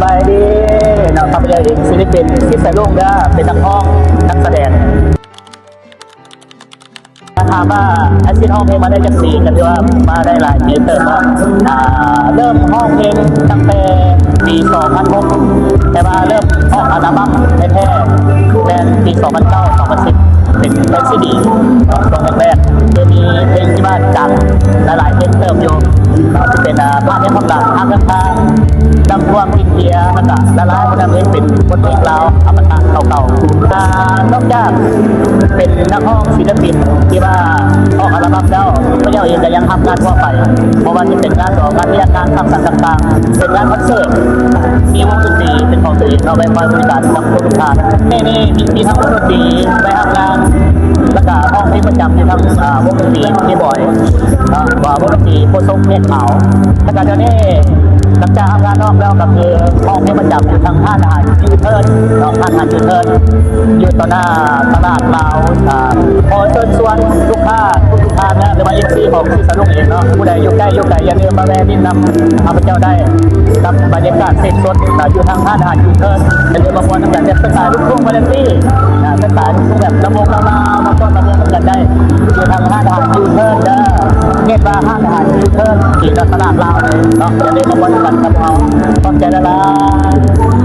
ສະບາຍດີເນາະ ຂ້າພະເຈົ້າເອງ ສິລິປິນ ສິດສາລຸງເດີ ເປັນນັກຮ້ອງ ນັກສະແດງ. ຖ້າຖາມວ່າອາຊີບຮ້ອງເພງມາໄດ້ຈັກປີ ກໍຖືວ່າມາໄດ້ຫຼາຍປີເຕີບເນາະ. ອ່າ ເລີ່ມຮ້ອງເພງຕັ້ງແຕ່ປີສອງພັນຫົກ ແຕ່ວ່າເລີ່ມອອກອັລະບັ້ມແທ້ໆ ແມ່ນປີສອງພັນເກົ້າ ສອງພັນສິບ ເປັນ ເປັນຊີດີເນາະ ຊ່ວງແລກໆ ຄືມີເພງທີ່ວ່າດັງຫຼາຍໆເພງເຕີບຢູ່ ກໍຈະເປັນ ອ່າ ພາກແຮກຄວາມຫຼັງ ຮັກຂ້າງໆ ດຳກວມ ກິນເບຍ ແລ້ວກໍຫຼາຍໆ ພວກນັ້ນເອງເປັນບົດເພງລາວອະມະຕະເກົ່າໆ. ອ່າ ນອກຈາກເປັນນັກຮ້ອງສິນລະປິນທີ່ວ່າອອກອັລະບັ້ມແລ້ວ ພະເຈົ້າເອງກໍຍັງຮັບງານທົ່ວໄປ ບໍ່ວ່າຈະເປັນງານດອງ ງານລຽນ ງານສັງສັນຕ່າງໆ ເປັນງານຄອນເສີດ ມີວົງດົນຕີເປັນຂອງຕົວເອງເນາະ ໄວ້ຄອຍບໍລິການສຳລັບຄົນທຸກທ່ານ. ໃນນີ້ມີທັງວົງດົນຕີໄວ້ຮັບງານ ແລ້ວກະຮ້ອງເພງປະຈຳຢູ່ທາງ ອ່າ ວົງດົນຕີເຄບອຍເນາະ ວ່າວົງດົນຕີໂຄສົກເພກຂາວ. ແລ້ວກະດຽວນີ້ຫຼັງຈາກຮັບງານນອກແລ້ວ ກໍຄືຮ້ອງເພງປະຈຳຢູ່ທາງຮ້ານອາຫານຢູເທີນເນາະ ຮ້ານອາຫານຢູເທີນ ຢູ່ຕໍ່ໜ້າຕະຫຼາດລາວ. ອ່າ ຂໍເຊີນຊວນລູກຄ້າທຸກໆທ່ານເນາະ ຫຼືວ່າເອັຟຊີຂອງສິດສາລຸງເອງເນາະ ຜູ້ໃດຢູ່ໃກ້ຢູ່ໄກ ຢ່າລືມມາແວ່ຫຼິ້ນນຳຂ້າພະເຈົ້າໄດ້ ກັບບັນຍາກາດເສບສົດ ອ່າ ຢູ່ທາງຮ້ານອາຫານຢູເທີນ. ຢ່າລືມມາມ່ວນນຳກັນແບບສະໄຕລູກທຸ່ງວາເລນຕີ ອ່າ ສະໄຕລູກທຸ່ງແບບລຳວົງລາວໆ ມາຟ້ອນລຳວົງນຳກັນໄດ້ ຢູ່ທາງຮ້ານອາຫານຢູເທີນເດີ ເຮັດວ່າຮ້ານອາຫານຢູເທີນ ທີ່ຕະຫຼາດລາວເນາະ. ຢ່າລືມມາມ່ວນນຳກັນກັບເຮົາ. ຂອບໃຈຫຼາຍໆ.